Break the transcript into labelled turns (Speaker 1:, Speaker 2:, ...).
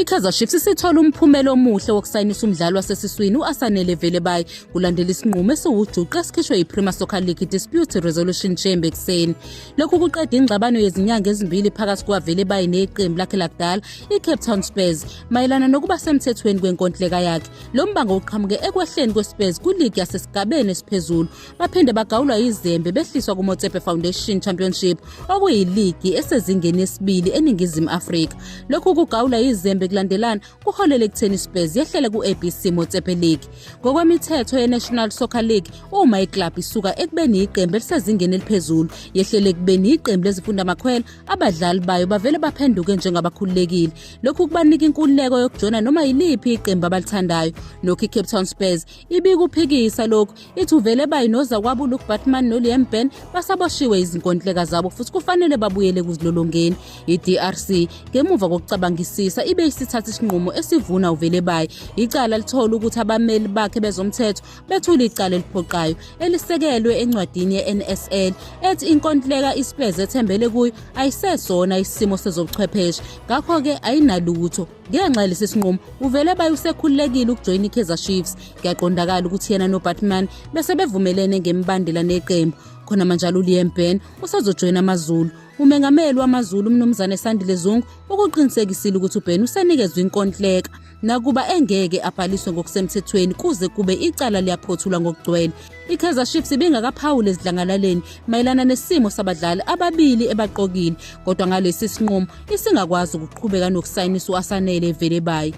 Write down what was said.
Speaker 1: IKaizer Chiefs isithole umphumela omuhle wokusayinisa umdlali wasesiswini u-Asanele Velebayi kulandela isinqumo esiwujuqu esikhishwe yi-Premier Soccer League Dispute Resolution Chamber ekuseni. Lokhu kuqeda ingxabano yezinyanga ezimbili phakathi kukaVelebayi neqembu lakhe lakudala i-Cape Town Spurs mayelana nokuba semthethweni kwenkontileka yakhe. Lo mbango uqhamuke ekwehleni kweSpurs kuligi yasesigabeni esiphezulu. Baphinde bagawulwa yizembe behliswa kuMotsepe Foundation Championship okuyiligi esezingeni esibili eNingizimu Afrika. Lokhu kugawulwa yizembe kulandelana kuholele ekutheni iSpurs yehlele ku-ABC Motsepe League. Ngokwemithetho ye-National Soccer League, uma iklabhu isuka ekubeni yiqembu elisezingeni eliphezulu yehlele ekubeni yiqembu lezifundamakhwela, abadlali bayo bavele baphenduke njengabakhululekile. Lokhu kubanika inkululeko yokujoyina noma yiliphi iqembu abalithandayo. Nokho i-Cape Town Spurs ibikuphikisa lokhu, ithi uvele bayi nozakwabo uLuke Baartman noLiam Benn basaboshiwe izinkontileka zabo futhi kufanele babuyele kuzilolongeni. I-DRC ngemuva kokucabangisisa ibe isithatha isinqumo esivuna uVelebayi. Icala lithola ukuthi abameli bakhe bezomthetho bethule icala eliphoqayo elisekelwe encwadini ye-NSL ethi inkontileka iSpurs ethembele kuyo ayisesona isimo sezobuchwepheshe, ngakho-ke ayinalutho. Ngenxa yalesi sinqumo uVelebayi usekhululekile ukujoyina iKaizer Chiefs. Kuyaqondakala ukuthi yena noBaartman bese bevumelene ngemibandela neqembu. Khona manjalo uLiam Benn usezojoyina AmaZulu. Umengameli wamaZulu uMnumzane Sandile Zungu ukuqinisekisile ukuthi uBenn usenikezwe inkontileka nakuba engeke abhaliswe ngokusemthethweni kuze kube icala liyaphothulwa ngokugcwele. IKaizer Chiefs ibingakaphawuli ezidlangalaleni mayelana nesimo sabadlali ababili ebaqokile, kodwa ngalesi sinqumo isingakwazi ukuqhubeka nokusayinisa u-Asanele Velebayi.